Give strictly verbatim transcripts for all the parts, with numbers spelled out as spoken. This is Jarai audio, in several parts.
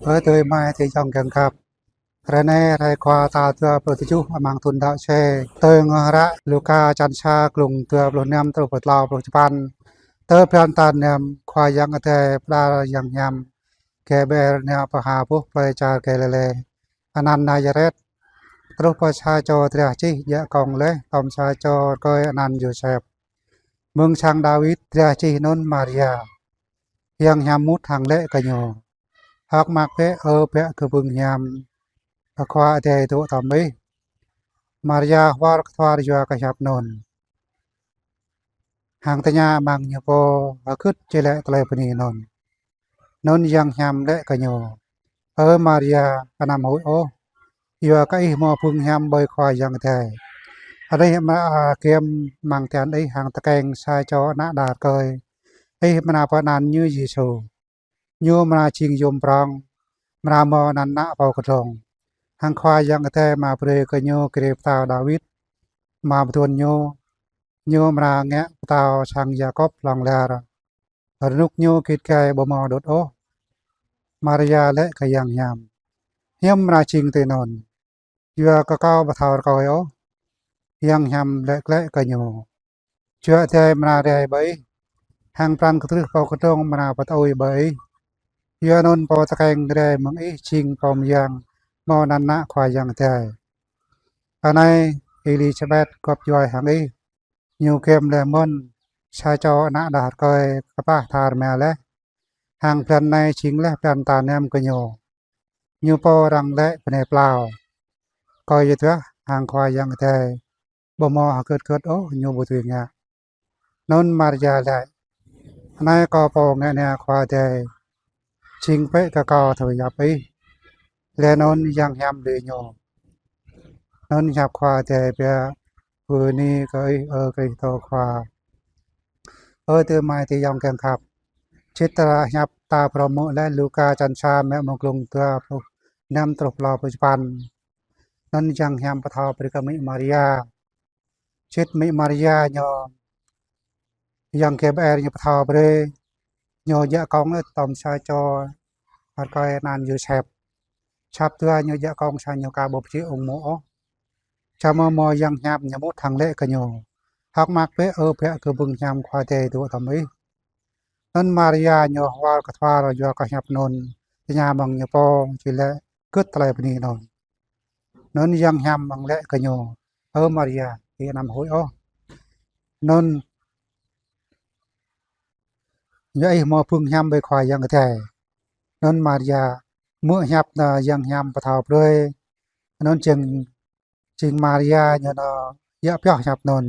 Ơ adơi amai ayŏng kiăng khăp. Hrơi anai, hrơi Khua tal dua pluh tơjuh amăng thun đăo C. Tơlơi ngă hră Luka čăn sa, glông dua pluh năm truh pơ klâo pluh sapăn. Tơ blan tal năm, Khua Yang Adai pơđar yang hiam Gabriel nao pơ ha boh plơi čar Galilê, anăn Nazaret, truh pơ sa čô drah čih djă kông laih, tŏm sa čô rơkơi anăn Yôsep, mơ̆ng sang Dawid, drah čih anŭn Maria. Yang hiam mŭt hăng laĭ kơ ñu: Hơ̆k mơak bĕ, ơ ƀă kơ bưng hiam, Khua Adai dŏ tŏm ih. Maria huar kơthuar yua kơ hiăp anŭn, hăng tơña amăng ñu pô hơgĕt či laĭ tơlơi bơni anŭn. Anŭn yang hiam laĭ kơ ñu: Ơ Maria, anăm huĭ ôh, yua kơ ih hmâo bưng hiam ƀơi Khua Yang Adai. Anih amra kiăm amăng tian ih hăng tơkeng sa čô ană đah rơkơi. Ih amra pơanăn ñu Yêsu. Ñu amra jing yôm prong, amra hmâo anăn ană pô kơdrông. Hăng Khua Yang Adai amra brơi kơ ñu grê pơtao Dawid, ama mơduôn ñu. Ñu amra ngă pơtao sang Yakôb hlŏng lar. Rơnŭk ñu git gai ƀu hmâo đŭt ôh. Maria laĭ kơ yang hiam: Hiư̆m amra jing tui anŭn, yua kơ kâo ƀu thâo rơkơi ôh. Yang hiam laĭ glaĭ kơ ñu: Jua Adai amra rai ƀơi ih, hăng pran kơtrưh pô kơdrông amra pơtơui ƀơi ih. Yua anŭn pô tơkeng rai mơ̆ng ih jing pô mơyang, hmâo anăn ană Khua Yang Adai. Anai Êlisabet gŏp djuai hăng ih, ñu kiăm laih mơ̆n sa čô ană đah rơkơi kơplah tha rơma laih. Hăng blan anai jing laih blan tal năm kơ ñu. Ñu pô arăng laĭ bơnai plao, kơ yua dah hăng Khua Yang Adai ƀu hmâo hơgĕt hơgĕt ôh ñu ƀu dưi ngă. Anŭn Maria laĭ: Anai kâo pô ngă anai Khua Adai, jing bĕ kơ kâo tui hiăp ih. Laih anŭn yang hiam lui ñu. Anŭn hiăp Khua Adai biă. Bơni kơ ih, ơ Krist Khua. Ơ adơi amai ayŏng kiăng khăp. Čih tơlơi hiăp ta phrâo hmư̆ laih Luka čăn sa mă mơ̆ng glông dua pluh năm truh klâo pluh sapăn. Anŭn yang hiam pơthâo brơi kơ amĭ Maria. Čih amĭ Maria ñu, yang Gabriel ñu pơthâo brơi, ñu djă kông laih tŏm sa čô rơkơi anăn Yôsep. Săp dua ñu djă kông sang ñu aka ƀu pơjing ung mô̆ ôh. Samơ̆ hmâo yang hiam ñu mŭt hăng laĭ kơ ñu: Hơ̆k mơak bĕ, ơ ƀă kơ bưng hiam, Khua Adai dŏ tŏm ih. Anŭn Maria ñu huar kơthuar yua kơ hiăp anŭn, tơña amăng ñu pô či laĭ hơgĕt tơlơi bơni anŭn. Anŭn yang hiam mơ̆ng laĭ kơ ñu: Ơ Maria, ih anăm huĭ ôh. Anŭn yua ih hmâo bưng hiam ƀơi Khua Yang Adai. Anŭn Maria hmư̆ hiăp anŭn yang hiam pơthâo brơi. Anŭn jing, jing Maria ñu anŭn djă pioh hiăp anŭn.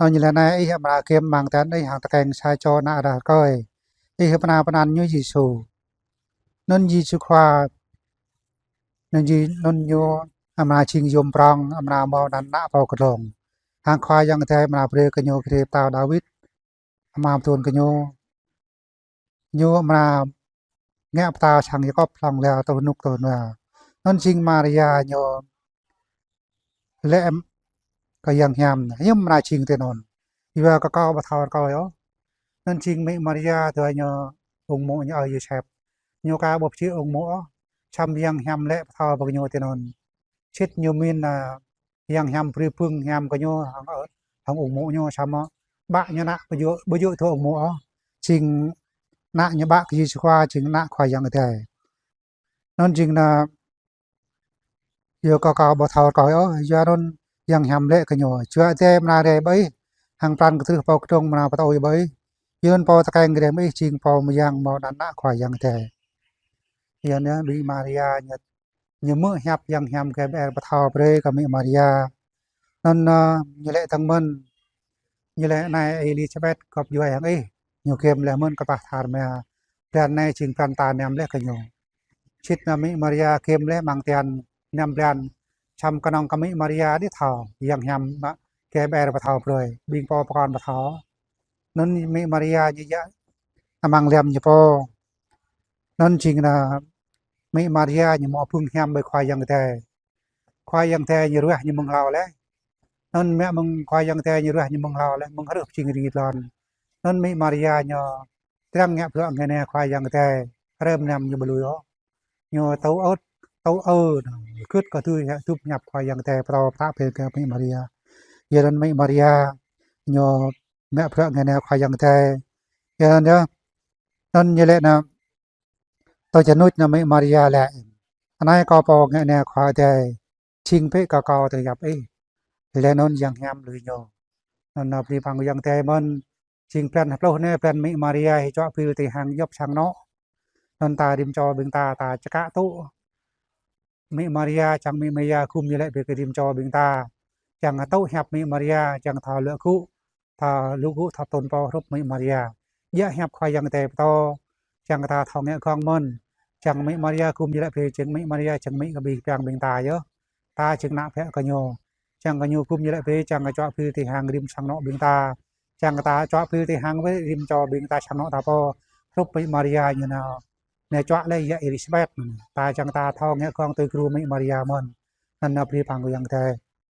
Anŭn ñu laĭ anai: Ih amra kiăm amăng tian ih hăng tơkeng sa čô ană đah rơkơi. Ih amra pơanăn ñu Yêsu. Anŭn Yêsu Khua, anŭn Yê-, anŭn ñu amra jing yôm prong, amra hmâo anăn ană pô kơdrông. Hăng Khua Yang Adai amra brơi kơ ñu grê pơtao Dawid, ama mơduôn kơ ñu. Ñu amra ngă pơtao sang Yakôb hlŏng lar truh rơnŭk truh rơnua. Anŭn jing Maria ñu laĭ kơ yang hiam: Hiư̆m amra jing tui anŭn, yua kơ kâo ƀu thâo rơkơi ôh. Anŭn jing amĭ Maria dua ñu ung mô̆ ñu ơi Yôsep. Ñu aka ƀu pơjing ung mô̆ ôh. Samơ̆ yang hiam laĭ pơthâo brơi kơ ñu tui anŭn. Čih ñu mĭn, a, yang hiam brơi bưng hiam kơ ñu hăng, ơ, hăng ung mô̆ ñu, samơ̆ ƀă ñu ană ƀu djơ̆, ƀu djơ̆ tui ung mô̆ ôh. Jing ană ñu ƀă kơ Yêsu Khua, jing ană Khua Yang Adai. Anŭn jing anŭn, yua kơ kâo ƀu thâo rơkơi ôh, yua anŭn yang hiam laĭ kơ ñu: Jua Adai amra rai ƀơi ih, hăng pran kơtrưh pô kơdrông amra pơtơui ƀơi ih. Yua anŭn pô tơkeng rai mơ̆ng ih jing pô mơyang, hmâo anăn ană Khua Yang Adai. Yua anŭn amĭ Maria ñu, ñu hmư̆ hiăp yang hiam Gabriel pơthâo brơi kơ amĭ Maria. Anŭn, ơ, ñu laĭ dơ̆ng mơ̆n, ñu laĭ anai Êlisabet gŏp djuai hăng ih, ñu kiăm laih mơ̆n kơplah tha rơma. Blan anai jing blan tal năm laih kơ ñu. Čih anŭn amĭ Maria kiăm laih amăng tian năm blan. Samơ̆ kơnơ̆ng kơ amĭ Maria đĭ thâo yang hiam mơ̆ng Gabriel pơthâo brơi, ƀing pô pơkŏn ƀu thâo. Anŭn amĭ Maria ñu djă amăng lăm ñu pô. Anŭn jing anŭn amĭ Maria ñu hmâo bưng hiam ƀơi Khua Yang Adai. Khua Yang Adai ñu ruah ñu mơ̆ng hlâo laih. Anŭn mơ̆ng Khua Yang Adai ñu ruah ñu mơ̆ng hlâo laih, mơ̆ng hrih pơjing ring lŏn. Anŭn amĭ Maria ñu trăng ngă bruă ngă anai Khua Yang Adai, hrơi mlam ñu ƀu lui ôh. ñu tŭ ơ̆t, tŭ ơ, gưt kơ tui hĕ tŭ hiăp Khua Yang Adai pơtô pơtă pĕ kơ Mĭ Maria. Yua anŭn Mĭ Maria ñu mă bruă ngă anai Khua Yang Adai. Yua anŭn yơh, anŭn ñu laĭ anŭn, tui čơnuč anŭn Mĭ Maria laĭ: Anai kâo pô ngă anai Khua Adai, jing bĕ kơ kâo tui hiăp ih. Laih anŭn yang hiam lui ñu. Anŭn nao bơni păng Yang Adai mơ̆n, jing blan pluh anai blan Mĭ Maria hĭ čuă bil tơhang djŏp sang anŏ. Anŭn ta rĭm čô ƀing ta, ta čơkă tŭ Mĭ Maria, čang Mĭ Maria gum ñu laĭ brơi kơ rĭm čô ƀing ta. Čang tŭ hiăp Mĭ Maria, čang thâo luă gŭ, thâo luă gŭ, thâo tŭn pô hrup Mĭ Maria. Djă hiăp Khua Yang Adai pơtô, čang ta thâo ngă gơ̆ng mơ̆n. Čang Mĭ Maria gum ñu laĭ brơi, čang Mĭ Maria, čang Mĭ kơ ƀing, ƀing, ƀing ta yơh. Ta jing ană bă kơ ñu. Čang kơ ñu gum ñu laĭ brơi, čang kơ čuă bil tơhang rĭm sang anŏ ƀing ta. Čang kơ ta čuă bil tơhang wơ̆t rĭm čô ƀing ta sang anŏ ta pô. Hrup Mĭ Maria ñu nao, nao čuă laih yă Êlisabet. Ta čang ta thâo ngă gơ̆ng tui gru Mĭ Maria mơ̆n. Anŭn nao bơni păng Yang Adai.